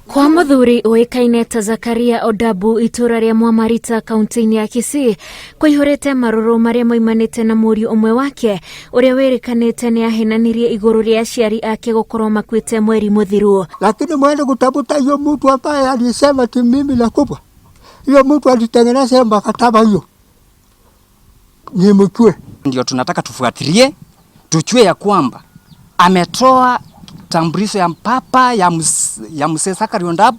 Kwa mũthuri ũĩkaine ta Zakaria Odabu itũra rĩa Mwamarita kaunti-inĩ ya Kisii kũihũrĩte marũrũ marĩa maumanĩte na mũriũ ũmwe wake ũrĩa wĩrĩkanĩte nĩ ahenanirie igũrũ rĩa aciari ake gũkorwo makuĩte mweri mũthiru. Lakini mwende kutafuta hiyo mtu ambaye alisema ati mimi nakufa, hiyo mtu alitengeneza mkataba hiyo nimchue. Ndio tunataka tufuatilie, tujue ya kwamba ametoa tambulisho ya mpapa ya mzee Zachary Ondabu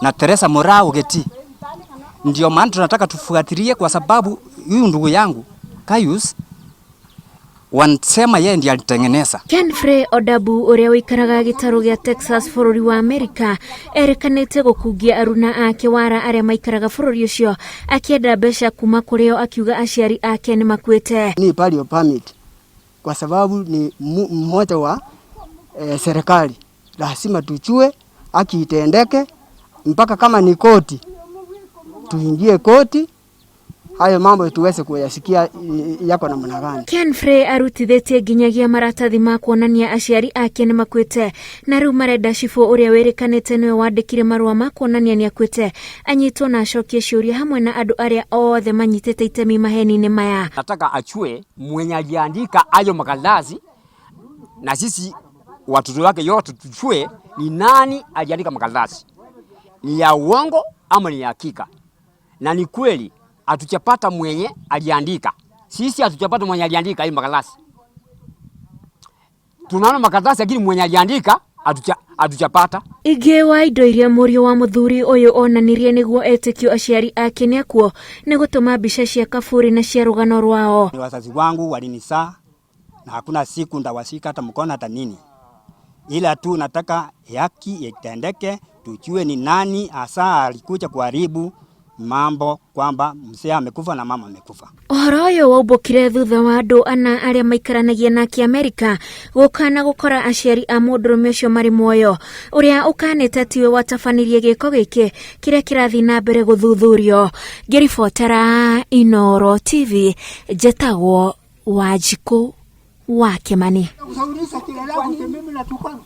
na Teresa Moraa Ogeti. Ndio maana tunataka tufuatilie, kwa sababu huyu ndugu yangu Kayus wanasema yeye ndiye alitengeneza. Kenfrey Odabu ũrĩa ũikaraga gĩtarũ gĩa Texas bũrũri wa Amerika erĩkanĩte gũkungia aruna ake wara arĩa maikaraga bũrũri ũcio akĩenda mbeca kuma kũrĩ o akiuga aciari ake nĩ makuĩte. Ni burial permit kwa sababu ni mmoja wa serikali, lazima tujue haki itendeke, mpaka kama ni koti tuingie koti, hayo mambo tuweze kuyasikia yako namna gani. Kenfrey arutithĩtie nginyagia maratathi ma kuonania aciari ake nĩ makuĩte na rĩu marenda cibũ ũrĩa wĩrĩkanĩte nĩwe wandĩkire marũa ma kuonania nĩ akuĩte anyitwo na acokie ciũria hamwe na andũ arĩa othe manyitĩte itemi maheni-inĩ maya. Nataka achue mwenye aliandika hayo makaratasi na sisi watoto wake yote tujue ni nani aliandika makaratasi, ni ya uongo ama ni ya hakika. Na ni kweli hatujapata mwenye aliandika, sisi hatujapata mwenye aliandika hii makaratasi. Tunaona makaratasi lakini mwenye aliandika hatujapata. Ingĩ wa indo iria mũriũ wa mũthuri ũyũ onanirie nĩguo etĩkio aciari ake nĩ akuo nĩ gũtũma mbica cia kaburi na cia rũgano rwao. Ni wazazi wangu walinizaa na hakuna siku ndawashika hata mkono hata nini, ila tu nataka haki itendeke, tujue ni nani hasa alikuja kuharibu mambo kwamba mzee amekufa na mama amekufa. Ũhoro ũyũ waumbũkire thutha wa andũ ana arĩa maikaranagia nake Amerika gũka na gũkora aciari a mũndũrũme ũcio marĩ muoyo ũrĩa ũkanĩte tiwe watabanirie gĩko gĩkĩ kĩrĩa kĩrathiĩ na mbere gũthuthurio. Ngĩribotera Inooro TV njetagwo Wanjikũ wa Kĩmani. Kusaulisha kila langu mimi natukana.